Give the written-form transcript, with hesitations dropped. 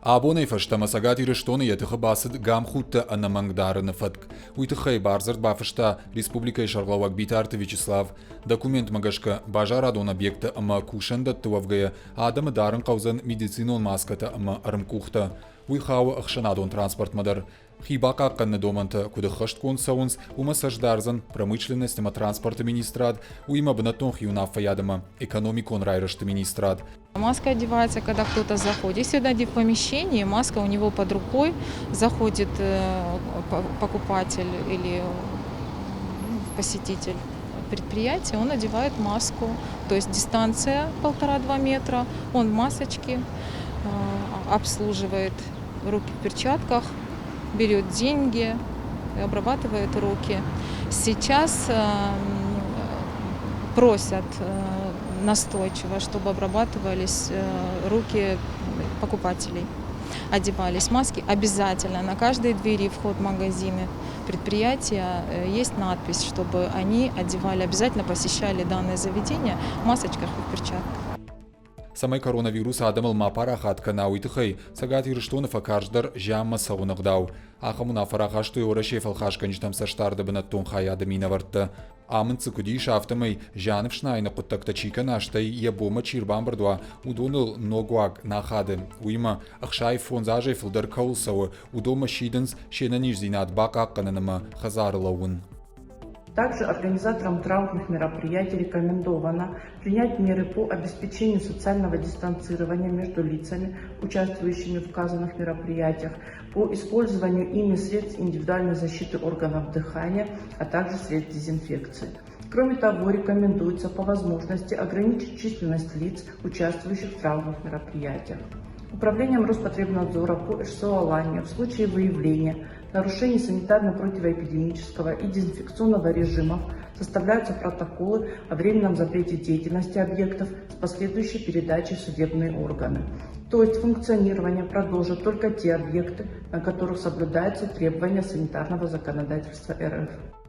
Абонӕй фӕстӕмӕ Цӕгат Ирыстоны йӕ тыхы бацыд гамхудтӕ ӕнӕмӕнг дарыны фӕтк. Уый тыххӕй бардзырд бафыста республикӕйы сӕргълӕууӕг Битарты Вячеслав. Документмӕ гӕсгӕ, базарадон объекттӕ ӕмӕ кусӕндӕтты уӕвгӕйӕ адӕмы дарын хъӕудзӕн медицинон маскӕтӕ ӕмӕ ӕрмкъухтӕ. Уый хауы ӕхсӕнадон транспортмӕ дӕр. Хи бахъахъхъӕныны домӕнтӕ куыд ӕххӕстгонд цӕуынц, уымӕ цӕст дардзӕн промышленность ӕмӕ транспорты министрад, уыимӕ бынӕттон хиуынаффӕйад ӕмӕ экономикон райрӕзты министрад. Маска одевается, когда кто-то заходит. Если он один в помещении, маска у него под рукой, заходит э, покупатель или посетитель предприятия, он одевает маску. То есть дистанция полтора-два метра, он в масочке, э, обслуживает руки в перчатках, берет деньги, обрабатывает руки. Сейчас э, просят настойчиво, чтобы обрабатывались э, руки покупателей. Одевались маски обязательно. На каждой двери вход в магазины предприятия э, есть надпись, чтобы они одевали, обязательно посещали данное заведение в масочках и в перчатках. Цӕмӕй коронавирус адӕмыл ма парахат кӕна, уый тыххӕй Цӕгат Ирыстоны фӕкарздӕр зианмӕ цӕуыны ӕгъдау. Ахӕм уынаффӕ рахастой Уӕрӕсейы фӕлхасгӕнджытӕм цӕстдарды бынӕттон хайады минӕвӕрттӕ. Амынд дзы куыд ис, афтӕмӕй зианы фснайыны хъуыддӕгтӕ чи кӕна, стӕй йӕ бонмӕ чи ӕрбамбырд уа, уыдоныл ног уаг нӕ ахады. Уыимӕ, 65 азӕй фылдӕр кӕуыл цӕуы, уыдонмӕ сидынц се нӕниздзинад бахъахъхъӕнын ӕмӕ хӕдзары лӕууын. Также организаторам траурных мероприятий рекомендовано принять меры по обеспечению социального дистанцирования между лицами, участвующими в указанных мероприятиях, по использованию ими средств индивидуальной защиты органов дыхания, а также средств дезинфекции. Кроме того, рекомендуется по возможности ограничить численность лиц, участвующих в траурных мероприятиях. Управлением Роспотребнадзора по РСО «Алания» в случае выявления нарушений санитарно-противоэпидемического и дезинфекционного режимов составляются протоколы о временном запрете деятельности объектов с последующей передачей в судебные органы. То есть функционирование продолжат только те объекты, на которых соблюдаются требования санитарного законодательства РФ.